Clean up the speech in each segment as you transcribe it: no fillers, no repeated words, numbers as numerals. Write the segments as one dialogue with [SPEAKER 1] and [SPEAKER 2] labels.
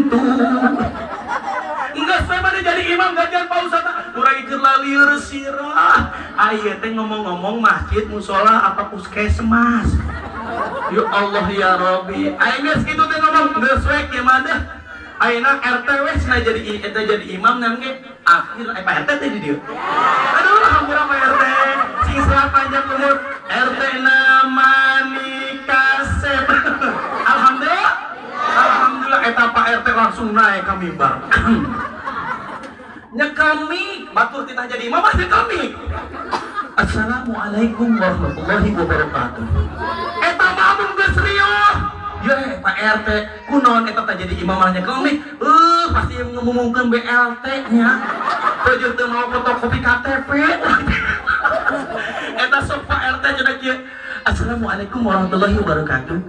[SPEAKER 1] Pintu. Enggak, saya mana jadi imam gantian Pak Ustaz. Urang keur lalieur sirah. Aya teh ngomong-ngomong masjid, musola apa puskesmas? Ya Allah ya Robi. Aing geus kitu teh ngomong geus we kieu mah deh. Ayeuna RT we cenah jadi eta jadi imam nang ge akhir Pak RT teh di dieu. Aduh, hampura Pak RT. Sing sehat panjang umur. RT namani kasep. Alhamdulillah. Alhamdulillah eta Pak RT langsung naik ke mimbar. Nyekel mic, batur titah jadi imam mah nyekel mic. Assalamualaikum warahmatullahi wabarakatuh. Eta makmum geus riuh. Ya Pak RT, kunaon eta teh jadi imam mah nyekel mic? Pasti ngumumkeun BLT nya. Teu teu mau fotokopi KTP. Eta sok Pak RT cenah kieu. Assalamualaikum warahmatullahi wabarakatuh.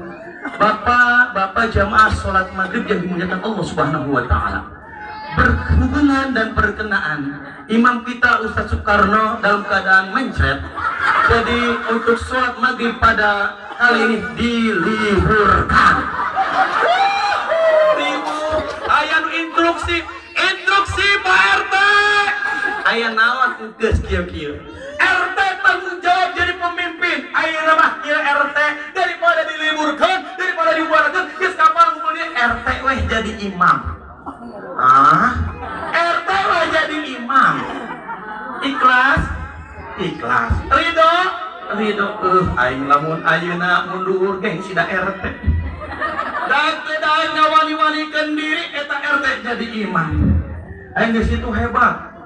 [SPEAKER 1] Bapak, bapak jamaah sholat maghrib yang dimuliakan Allah Subhanahu wa taala. Berhubungan dan berkenaan, imam kita Ustadz Soekarno dalam keadaan mencret. Jadi untuk sholat maghrib pada kali ini diliburkan. Ribu, aya nu instruksi, instruksi Pak RT. Aya naon geus kieu-kieu. RT tanggung jawab jadi pemimpin. Ayeuna mah kieu RT daripada diliburkan, daripada dibubarkan, geus kapan ngumpulnya RT weh jadi imam. Ah, RT weh jadi imam. Ikhlas, ikhlas. Ridho, ridho. Aing lamun ayeuna mundur gengsi da RT. Dan teu daek ngawani-wanikeun diri eta RT jadi imam. Aing geus itu hebat.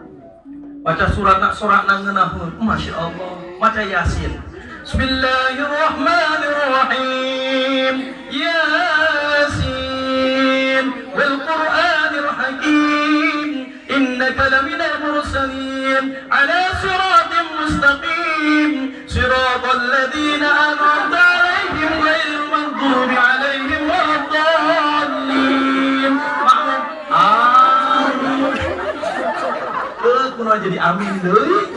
[SPEAKER 1] Baca surat nak surat ngeunaheun. Masya Allah. Baca Yasin. Bismillahirrahmanirrahim. Yasin wal Qur'anil Hakim. Innaka laminal mursalin ala siratin mustaqim. Siratal ladzina an'amta alaihim ghairil maghdubi alaihim waladdallin. Makmum. Amin. Kunaon jadi amin deui.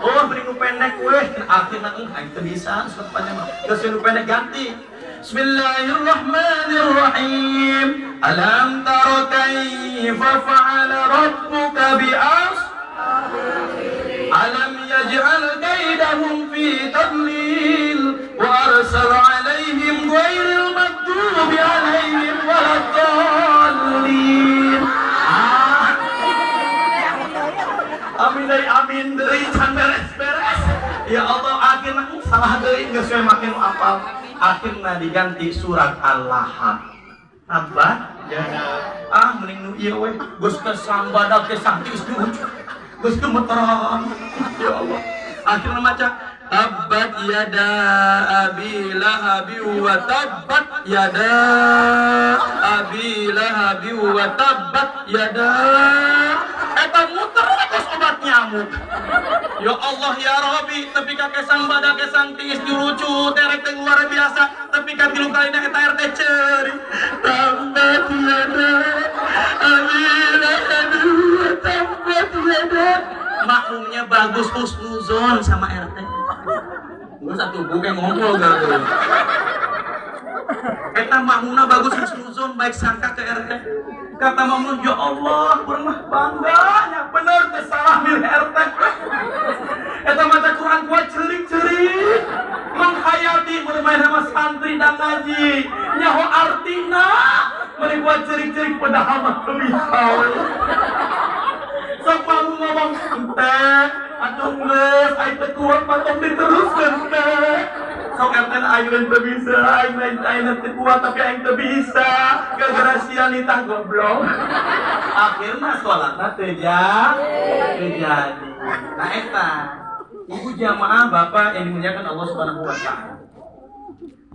[SPEAKER 1] Oh, beri nu pendek weh. Akhirna aing teu bisa surat panjang mah. Geus nu pendek ganti. Bismillahirrahmanirrahim. Alam tara kaifa fa'ala rabbuka bi Alam yaj'al kaidahum fi tadlil wa arsala alaihim ghairil maghdubi alaihim waladdallin. Ah. Amin dari amin deui can beres-beres. Ya Allah, akhirna salah deui geus we make nu apal. Akhirna diganti surat Al-Lahab. Apa? Ya. Ah, mending nu ieu we. Geus kesang badak kesang tiis diujuk. Geus gemeteran. Ya Allah. Akhirna maca Tabbat yada abi lahabi wa tabbat yada abi lahabi wa tabbat yada. Eta muter kos obat nyamuk. Ya Allah ya Rabbi, tapi ka kesang badak kesang tiis dirucu terek teh luar biasa, tapi ka tilu kalina eta RT ceurik. Tabbat yada abi lahabi wa tabbat yada. Makmumnya bagus husnuzon sama RT. Gue satu buku yang ngobrol gak tuh. Eta makmumna bagus husnuzon baik sangka ke RT. Kata makmum, ya Allah, urang mah bangga, nya bener teh salah milih RT. Eta maca Quran kuat cerik-cerik. Menghayati bermain sama santri dan ngaji. Nyaho artina, meni kuat cerik-cerik padahal mah teu bisa. Sok mau ngomong teh, atuh geus aing teu kuat patong diteruskeun teh. Sok RT aing teu bisa, aing aing teu kuat tapi aing teu bisa. Gara-gara sia nitah goblok. Akhirna salatna teu jadi. Nah eta, ibu jamaah bapak yang dimuliakan Allah Subhanahu wa taala.